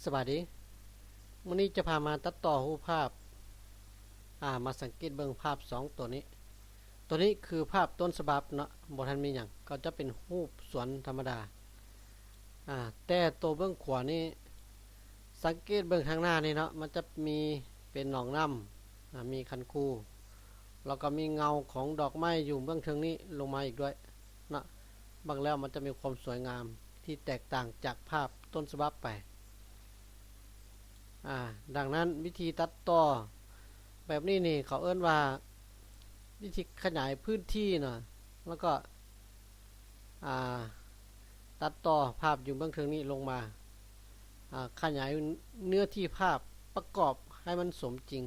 ສະບາຍດີ. ມື້ນີ້ຈະພາມາຕັດຕໍ່ຮູບພາບ. ອາ ມາສັງເກດເບິ່ງພາບສອງຕົວນີ້. ຕົວນີ້ຄືພາບຕົ້ນສະບັບເນາະ, ບໍ່ທັນມີຫຍັງ, ກໍຈະເປັນຮູບສວນທຳມະດາ. ອາ ແຕ່ຕົວເບື້ອງຂວານີ້ ສັງເກດເບິ່ງທາງໜ້ານີ້ເນາະ, ມັນຈະມີເປັນໜອງນ້ຳ, ອາ ມີຄັນຄູ, ແລ້ວກໍມີເງົາຂອງດອກໄມ້ຢູ່ເບື້ອງເທິງນີ້ລົງມາອີກດ້ວຍເນາະ. ເບິ່ງແລ້ວມັນຈະມີຄວາມສວຍງາມທີ່ແຕກຕ່າງຈາກພາບຕົ້ນສະບັບໄປ. ອາ ດັ່ງນັ້ນວິທີຕັດຕໍ່ແບບນີ້ນີ້ ເຂົາເອີ້ນວ່າວິທີຂະຫຍາຍພື້ນທີ່ເນາະ, ແລ້ວກໍ ອາ ຕັດຕໍ່ພາບຢູ່ເບື້ອງເທິງນີ້ລົງມາ, ອາ ຂະຫຍາຍເນື້ອທີ່ພາບປະກອບໃຫ້ມັນສົມຈິງ,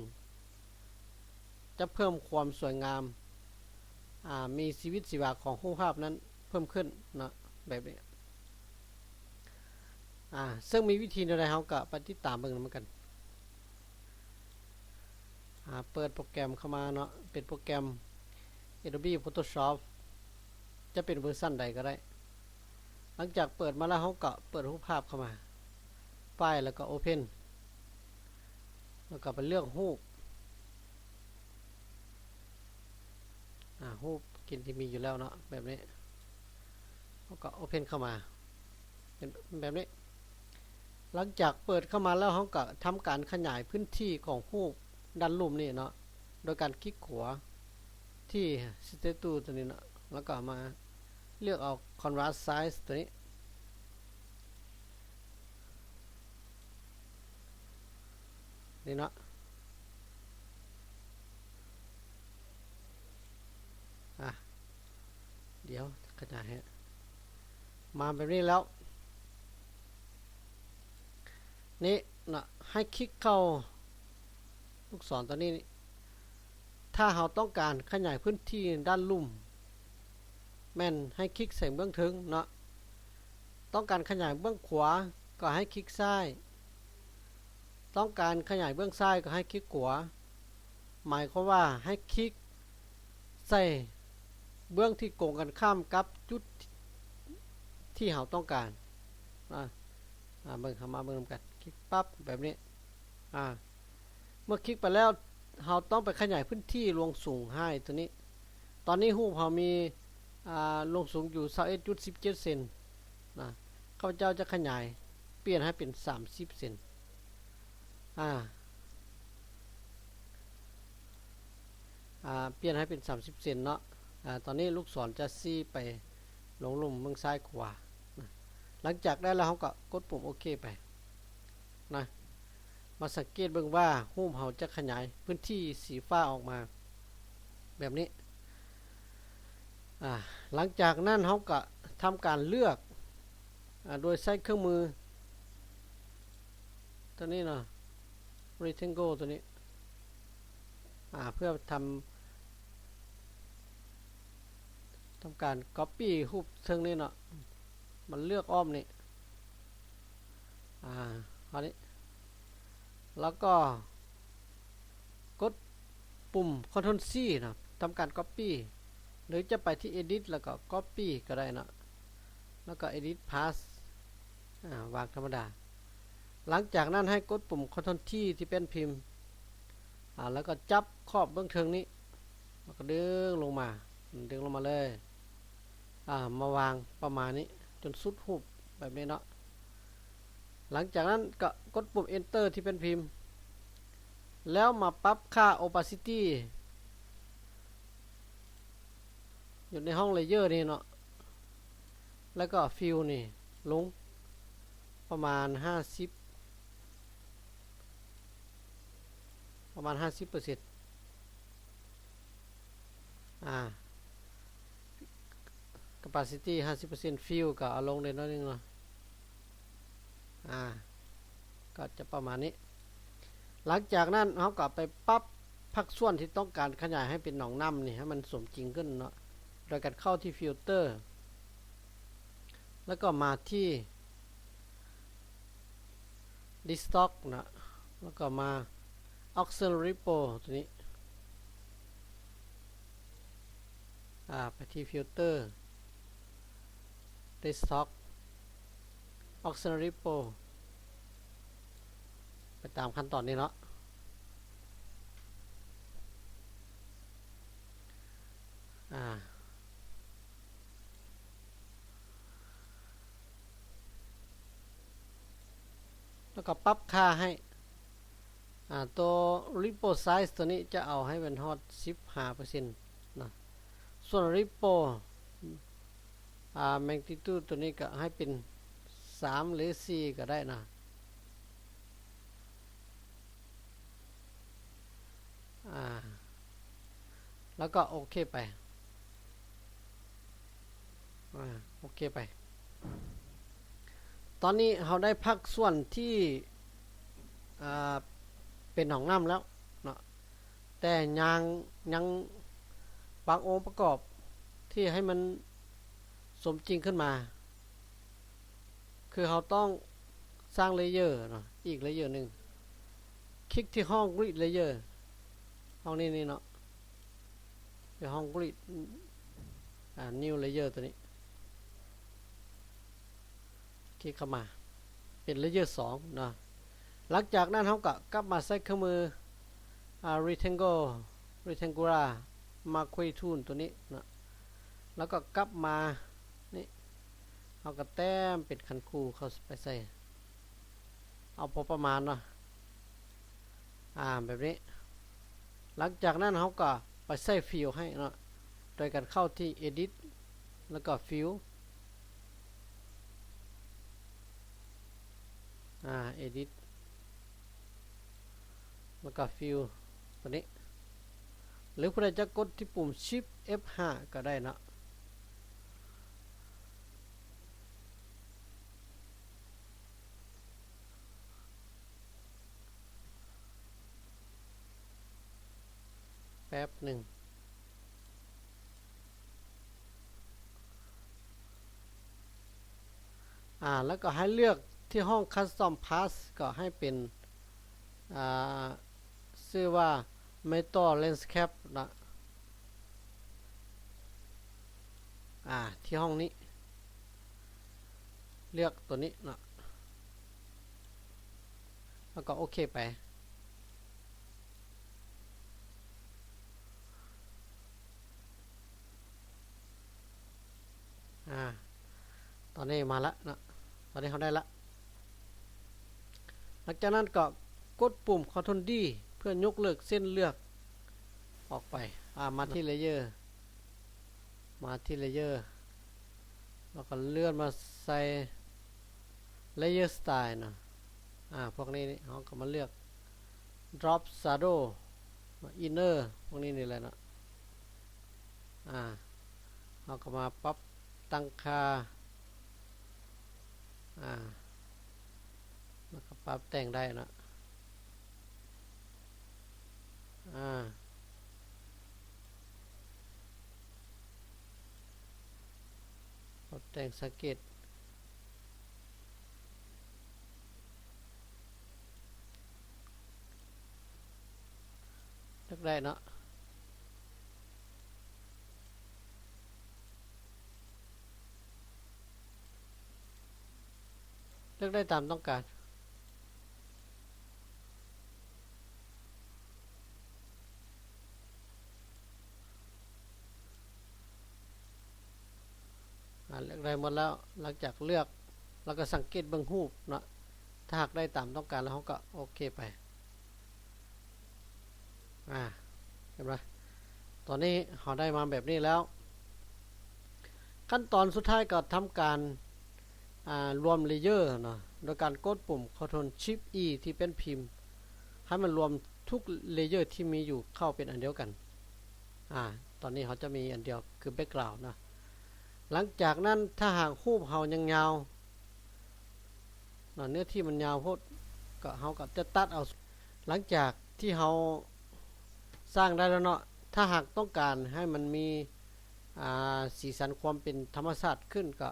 ຈະເພີ່ມຄວາມສວຍງາມ, ອາ ມີຊີວິດຊີວາຂອງຮູບພາບນັ້ນເພີ່ມຂຶ້ນເນາະ ແບບນີ້. ອາ ເຊິ່ງມີວິທີແນວໃດ ເຮົາກໍໄປຕິດຕາມເບິ່ງນຳກັນ. ອາ ເປີດໂປຣແກຣມເຂົ້າມາເນາະ, ເປັນໂປຣແກຣມ Adobe Photoshop ຈະເປັນເວີຊັນໃດກໍໄດ້. ຫຼັງຈາກເປີດມາແລ້ວ ເຮົາກໍເປີດຮູບພາບເຂົ້າມາ, ໄຟລ໌ ແລ້ວກໍ Open ແລ້ວກໍໄປເລືອກຮູບ. ອາ ຮູບກິນທີ່ມີຢູ່ແລ້ວເນາະ ແບບນີ້, ເຮົາກໍ Open ເຂົ້າມາ ເປັນແບບນີ້. ຫຼັງຈາກເປີດເຂົ້າມາແລ້ວ ເຮົາກໍທຳການຂະຫຍາຍພື້ນທີ່ຂອງຮູບດ້ານລຸ່ມນີ້ເນາະ ໂດຍການຄລິກຂວາທີ່ Statue ຕົວນີ້ເນາະ, ແລ້ວກໍມາເລືອກເອົາ Canvas Size ຕົວນີ້. ນີ້ເນາະ. ອາ ດຽວຂະຫຍາຍໃຫ້ ມາແບບນີ້ແລ້ວ ນີ້ເນາະ, ໃຫ້ຄລິກເຂົ້າລູກສອນຕົວນີ້. ຖ້າເຮົາຕ້ອງການຂະຫຍາຍພື້ນທີ່ດ້ານລຸ່ມ ແມ່ນໃຫ້ຄລິກໃສ່ເບື້ອງເທິງເນາະ, ຕ້ອງການຂະຫຍາຍເບື້ອງຂວາກໍໃຫ້ຄລິກຊ້າຍ, ຕ້ອງການຂະຫຍາຍເບື້ອງຊ້າຍກໍໃຫ້ຄລິກຂວາ. ໝາຍຄວາມວ່າໃຫ້ຄລິກໃສ່ເບື້ອງທີ່ກົງກັນຂ້າມກັບຈຸດທີ່ເຮົາຕ້ອງການ. ອາ ອາ ເບິ່ງ ເຮົາມາເບິ່ງນຳກັນ, ຄລິກປັບ ແບບນີ້. ອາ ເມື່ອຄລິກໄປແລ້ວ ເຮົາຕ້ອງໄປຂະຫຍາຍພື້ນທີ່ລວງສູງໃຫ້ຕົວນີ້. ຕອນນີ້ຮູບເຮົາມີ ອາ ລວງສູງຢູ່ ຊາວເອັດຈຸດສິບເຈັດ ເຊັນນະ, ຂ້າພະເຈົ້າຈະຂະຫຍາຍ ປ່ຽນໃຫ້ເປັນ ສາມສິບ ເຊັນ. ອາ ອາ ປ່ຽນໃຫ້ເປັນ ສາມສິບ ເຊັນເນາະ. ອາ ຕອນນີ້ລູກສອນຈະຊີ້ໄປລົງລຸ່ມເບື້ອງຊ້າຍຂວານະ. ຫຼັງຈາກໄດ້ແລ້ວ ເຮົາກໍກົດປຸ່ມໂອເຄໄປນະ. ມາສັງເກດເບິ່ງວ່າຮູບເຮົາຈະຂະຫຍາຍພື້ນທີ່ສີຟ້າອອກມາແບບນີ້. ອາ ຫຼັງຈາກນັ້ນເຮົາກໍທຳການເລືອກ ອາ ໂດຍໃຊ້ເຄື່ອງມືຕົວນີ້ເນາະ, Rectangle ຕົວນີ້ ອາ ເພື່ອທຳ ທຳການ Copy ຮູບເທິງນີ້ເນາະ, ມັນເລືອກອ້ອມນີ້ ອາ ເທົ່ານີ້ ແລ້ວກໍກົດປຸ່ມ Ctrl C ເນາະ, ທຳການ Copy ຫຼືຈະໄປທີ່ Edit ແລ້ວກໍ Copy ກໍໄດ້ເນາະ, ແລ້ວກໍ Edit Path ອາ ວາງທຳມະດາ. ຫຼັງຈາກນັ້ນໃຫ້ກົດປຸ່ມ Ctrl T ທີ່ແປ້ນພິມ ອາ ແລ້ວກໍຈັບຂອບເບື້ອງເທິງນີ້ ແລ້ວກໍດຶງລົງມາ ດຶງລົງມາເລີຍ ອາ ມາວາງປະມານນີ້ຈົນສຸດຮູບແບບນີ້ເນາະ. ຫຼັງຈາກນັ້ນກໍກົດປຸ່ມ Enter ທີ່ແປ້ນພິມ ແລ້ວມາປັບຄ່າ Opacity ຢູ່ໃນຫ້ອງ Layer ນີ້ເນາະ, ແລ້ວກໍ Fill ນີ້ລົງປະມານຫ້າສິບ ປະມານຫ້າສິບເປີເຊັນ ອາ Capacity ຫ້າສິບເປີເຊັນ Fill ກໍເອົາລົງໄດ້ໜ້ອຍໜຶ່ງເນາະ ອາ ກໍຈະປະມານນີ້. ຫຼັງຈາກນັ້ນເຮົາກໍໄປປັບພາກສ່ວນທີ່ຕ້ອງການຂະຫຍາຍໃຫ້ເປັນໜອງນ້ຳນີ້ ໃຫ້ມັນສົມຈິງຂຶ້ນເນາະ ໂດຍການເຂົ້າທີ່ Filter ແລ້ວກໍມາທີ່ Desktop ນະ ແລ້ວກໍມາ Auxiliary Pole ຕົວນີ້ ອາ ໄປທີ່ Filter Desktop Auxiliary Pole ໄປຕາມຂັ້ນຕອນນີ້ເນາະ ອາ ແລ້ວກໍປັບຄ່າໃຫ້ ອາ ຕົວ repo size ຕົວນີ້ຈະເອົາໃຫ້ແມ່ນຮອດສິບຫ້າເປີເຊັນນະ ສ່ວນ repo ອາ magnitude ຕົວນີ້ກໍໃຫ້ເປັນສາມ ຫຼື ສີ່ ກໍໄດ້ນະ ອາ ແລ້ວກໍໂອເຄໄປ ອາ ໂອເຄໄປ. ຕອນນີ້ເຮົາໄດ້ພາກສ່ວນທີ່ ອາ ເປັນຫ້ອງນ້ຳແລ້ວເນາະ ແຕ່ຍັງ ຍັງປາກອົງປະກອບທີ່ໃຫ້ມັນສົມຈິງຂຶ້ນມາ ຄືເຮົາຕ້ອງສ້າງ layer ເນາະ ອີກ layer ໜຶ່ງ ຄລິກທີ່ຫ້ອງ grid layer ຫ້ອງນີ້ນີ້ເນາະ ທີ່ຫ້ອງ grid ອາ new layer ຕົວນີ້ ຄລິກເຂົ້າມາ ເປັນ layer ສອງເນາະ ຫຼັງຈາກນັ້ນເຮົາກໍກັບມາໃຊ້ເຄື່ອງມື ອາ rectangle rectangular marquee tool ຕົວນີ້ເນາະ ແລ້ວກໍກັບມານີ້ ເຮົາກໍແຕ້ມເປັນຄັນຄູເຂົ້າໄປໃສ່ ເອົາພໍປະມານເນາະ ອາ ແບບນີ້ ຫຼັງຈາກນັ້ນເຮົາກໍໄປໃສ່ fill ໃຫ້ເນາະ ໂດຍການເຂົ້າທີ່ edit ແລ້ວກໍ fill ອາ edit ແລ້ວກໍ fill ຕົວນີ້ ຫຼືຜູ້ໃດຈະກົດທີ່ປຸ່ມ Shift F ຫ້າ ກໍໄດ້ເນາະ. ແປັບໜຶ່ງ ອາ ແລ້ວກໍໃຫ້ເລືອກທີ່ຫ້ອງ Custom Path ກໍໃຫ້ເປັນ ອາ ຊື່ວ່າ Metal Landscape ນະ ອາ ທີ່ຫ້ອງນີ້ ເລືອກຕົວນີ້ເນາະ ແລ້ວກໍໂອເຄໄປ. ອາ ຕອນນີ້ມາລະເນາະ ຕອນນີ້ເຮົາໄດ້ລະ ຫຼັງຈາກນັ້ນກໍກົດປຸ່ມ Ctrl D ເພື່ອຍົກເລີກເສັ້ນເລືອກອອກໄປ ອາ ມາທີ່ Layer ມາທີ່ Layer ແລ້ວກໍເລື່ອນມາໃສ່ Layer Style ເນາະ ອາ ພວກນີ້ເຮົາກໍມາເລືອກ Drop Shadow Inner ພວກນີ້ນີ້ແຫຼະເນາະ ອາ ເຮົາກໍມາປັບຕັ້ງຄ່າ ອາ ແລ້ວກໍປັບແຕ່ງໄດ້ເນາະ ອາ ປັບແຕ່ງສັງເກດ ເລືອກໄດ້ເນາະ ເລືອກໄດ້ຕາມຕ້ອງການ ອາ ເລືອກໄດ້ໝົດແລ້ວ ຫຼັງຈາກເລືອກ ແລ້ວກໍສັງເກດເບິ່ງຮູບເນາະ ຖ້າຫາກໄດ້ຕາມຕ້ອງການແລ້ວ ເຮົາກໍໂອເຄໄປ ອາ ເຫັນບໍ່ ຕອນນີ້ເຮົາໄດ້ມາແບບນີ້ແລ້ວ ຂັ້ນຕອນສຸດທ້າຍກໍທຳການ ອາ ລວມ Layer ເນາະ ໂດຍການກົດປຸ່ມ Ctrl Shift E ທີ່ແປ້ນພິມ ໃຫ້ມັນລວມທຸກ Layer ທີ່ມີຢູ່ເຂົ້າເປັນອັນດຽວກັນ ອາ ຕອນນີ້ເຮົາຈະມີອັນດຽວຄື Background ເນາະ ຫຼັງຈາກນັ້ນ ຖ້າຫາກຮູບເຮົາຍັງຍາວ ເນາະ ເນື້ອທີ່ມັນຍາວໂພດ ກໍເຮົາກໍຈະຕັດເອົາ ຫຼັງຈາກທີ່ເຮົາສ້າງໄດ້ແລ້ວເນາະ ຖ້າຫາກຕ້ອງການໃຫ້ມັນມີ ອາ ສີສັນຄວາມເປັນທຳມະຊາດຂຶ້ນ ກໍ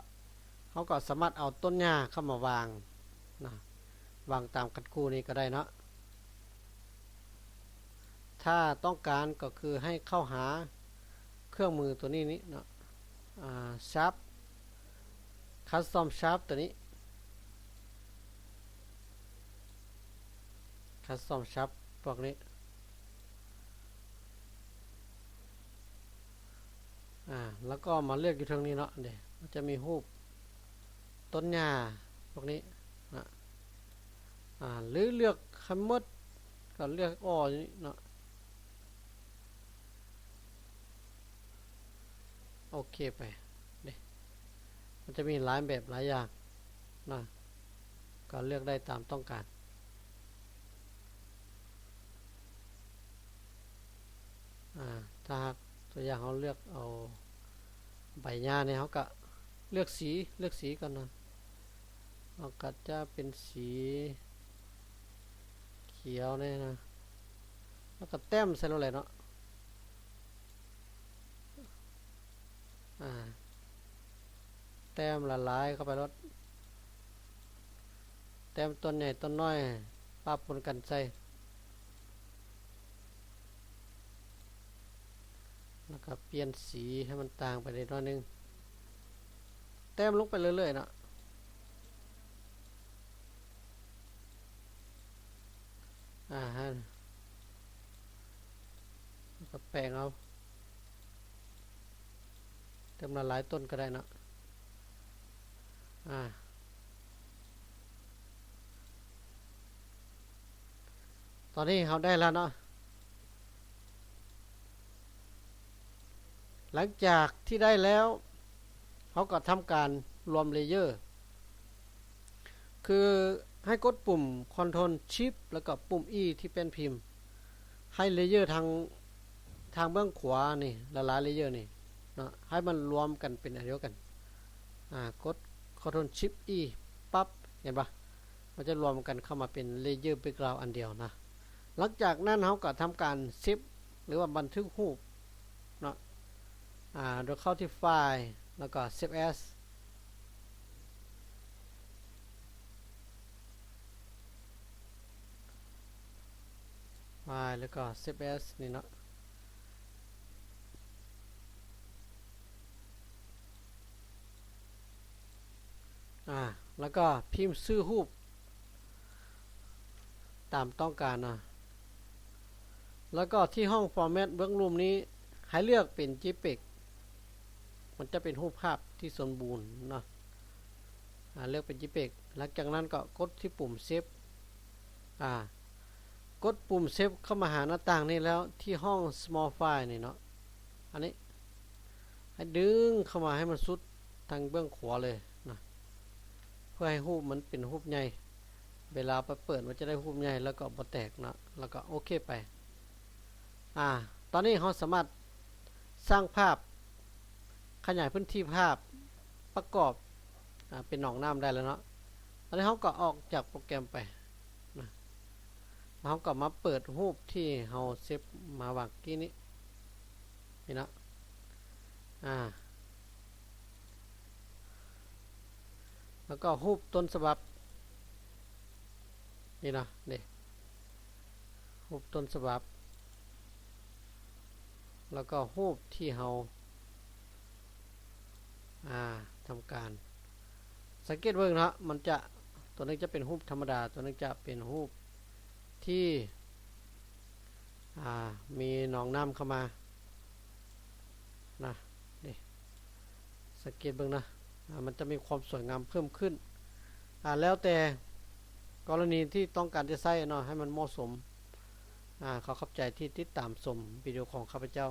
ເຮົາກໍສາມາດເອົາຕົ້ນຫຍ້າເຂົ້າມາວາງນະ ວາງຕາມຄັນຄູນີ້ກໍໄດ້ເນາະ. ຖ້າຕ້ອງການກໍຄືໃຫ້ເຂົ້າຫາເຄື່ອງມືຕົວນີ້ນີ້ເນາະ ອາ Shape Custom Shape ຕົວນີ້ ຄັສຕອມຊັບພວກນີ້ ອາ ແລ້ວກໍມາເລືອກຢູ່ເທິງນີ້ເນາະ ເດ ມັນຈະມີຮູບຕົ້ນຫຍ້າພວກນີ້ນະ ອາ ຫຼືເລືອກໃຫ້ໝົດ ກໍເລືອກ all ນີ້ເນາະ. ໂອເຄໄປເດ້ ມັນຈະມີຫຼາຍແບບຫຼາຍຢ່າງນະ ກໍເລືອກໄດ້ຕາມຕ້ອງການ. ອາ ຖ້າຫາກຕົວຢ່າງເຮົາເລືອກເອົາໃບຫຍ້ານີ້ ເຮົາກະເລືອກສີ ເລືອກສີກ່ອນນະ ເຮົາກະຈະເປັນສີຂຽວແນ່ນະ ແລ້ວກະແຕ້ມໃສ່ໂລດແຫຼະເນາະ. ອາ ແຕ້ມຫຼາຍໆເຂົ້າໄປໂລດ ແຕ້ມຕົ້ນໃຫຍ່ຕົ້ນນ້ອຍປະປົນກັນໃສ່ ແລ້ວກໍປ່ຽນສີໃຫ້ມັນຕ່າງໄປເລັກນ້ອຍໜຶ່ງ ແຕ້ມລົງໄປເລື້ອຍໆເນາະ. ອາ ແລ້ວກໍແປງເອົາ ເຕີມຫຼາຍໆຕົ້ນກໍໄດ້ເນາະ. ອາ ຕອນນີ້ເຮົາໄດ້ແລ້ວເນາະ. ຫຼັງຈາກທີ່ໄດ້ແລ້ວ ເຮົາກໍທຳການລວມ layer ຄືໃຫ້ກົດປຸ່ມ Ctrl Shift ແລ້ວກໍປຸ່ມ E ທີ່ແປ້ນພິມ ໃຫ້ layer ທາງ ທາງເບື້ອງຂວານີ້ ຫຼາຍໆ layer ນີ້ເນາະ ໃຫ້ມັນລວມກັນເປັນອັນດຽວກັນ. ອາ ກົດ Ctrl Shift E ປັບ ເຫັນບໍ່? ມັນຈະລວມກັນເຂົ້າມາເປັນ layer background ອັນດຽວນະ. ຫຼັງຈາກນັ້ນເຮົາກໍທຳການ save ຫຼືວ່າບັນທຶກຮູບເນາະ ອາ ໂດຍເຂົ້າທີ່ File ແລ້ວກໍ Save As ໄປ ແລ້ວກໍ Save As ນີ້ເນາະ. ອາ ແລ້ວກໍພິມຊື່ຮູບຕາມຕ້ອງການເນາະ ແລ້ວກໍທີ່ຫ້ອງ Format ເບື້ອງລຸ່ມນີ້ ໃຫ້ເລືອກເປັນ JPEG ມັນຈະເປັນຮູບພາບທີ່ສົມບູນເນາະ. ອາ ເລືອກເປັນ JPEG ຫຼັງຈາກນັ້ນກໍກົດທີ່ປຸ່ມ Save ອາ ກົດປຸ່ມ Save ເຂົ້າມາຫາໜ້າຕ່າງນີ້ແລ້ວ ທີ່ຫ້ອງ Small File ນີ້ເນາະ ອັນນີ້ ໃຫ້ດຶງເຂົ້າມາໃຫ້ມັນສຸດທາງເບື້ອງຂວາເລີຍນະ ເພື່ອໃຫ້ຮູບມັນເປັນຮູບໃຫຍ່ ເວລາໄປເປີດມັນຈະໄດ້ຮູບໃຫຍ່ ແລ້ວກໍບໍ່ແຕກເນາະ ແລ້ວກໍໂອເຄໄປ. ອາ ຕອນນີ້ເຮົາສາມາດສ້າງພາບ ຂະຫຍາຍພື້ນທີ່ພາບ ປະກອບ ອາ ເປັນໜອງນ້ຳໄດ້ແລ້ວເນາະ. ຕອນນີ້ເຮົາກໍອອກຈາກໂປຣແກຣມໄປນະ ແລ້ວເຮົາກໍມາເປີດຮູບທີ່ເຮົາເຊບມາຫວ່າງກີ້ນີ້ ນີ້ເນາະ ອາ ແລ້ວກໍຮູບຕົ້ນສະບັບ ນີ້ເນາະ ນີ້ ຮູບຕົ້ນສະບັບ ແລ້ວກໍຮູບທີ່ເຮົາ ອາ ທຳການ ສັງເກດເບິ່ງເນາະ ມັນຈະ ຕົວໜຶ່ງຈະເປັນຮູບທຳມະດາ ຕົວໜຶ່ງຈະເປັນຮູບທີ່ ອາ ມີໜອງນ້ຳເຂົ້າມານະ ນີ້ ສັງເກດເບິ່ງນະ ອາ ມັນຈະມີຄວາມສວຍງາມເພີ່ມຂຶ້ນ ອາ ແລ້ວແຕ່ກໍລະນີທີ່ຕ້ອງການຈະໃຊ້ເນາະ ໃຫ້ມັນເໝາະສົມ. ອາ ຂໍຂອບໃຈທີ່ຕິດຕາມຊົມວິດີໂອຂອງຂ້າພະເຈົ້າ.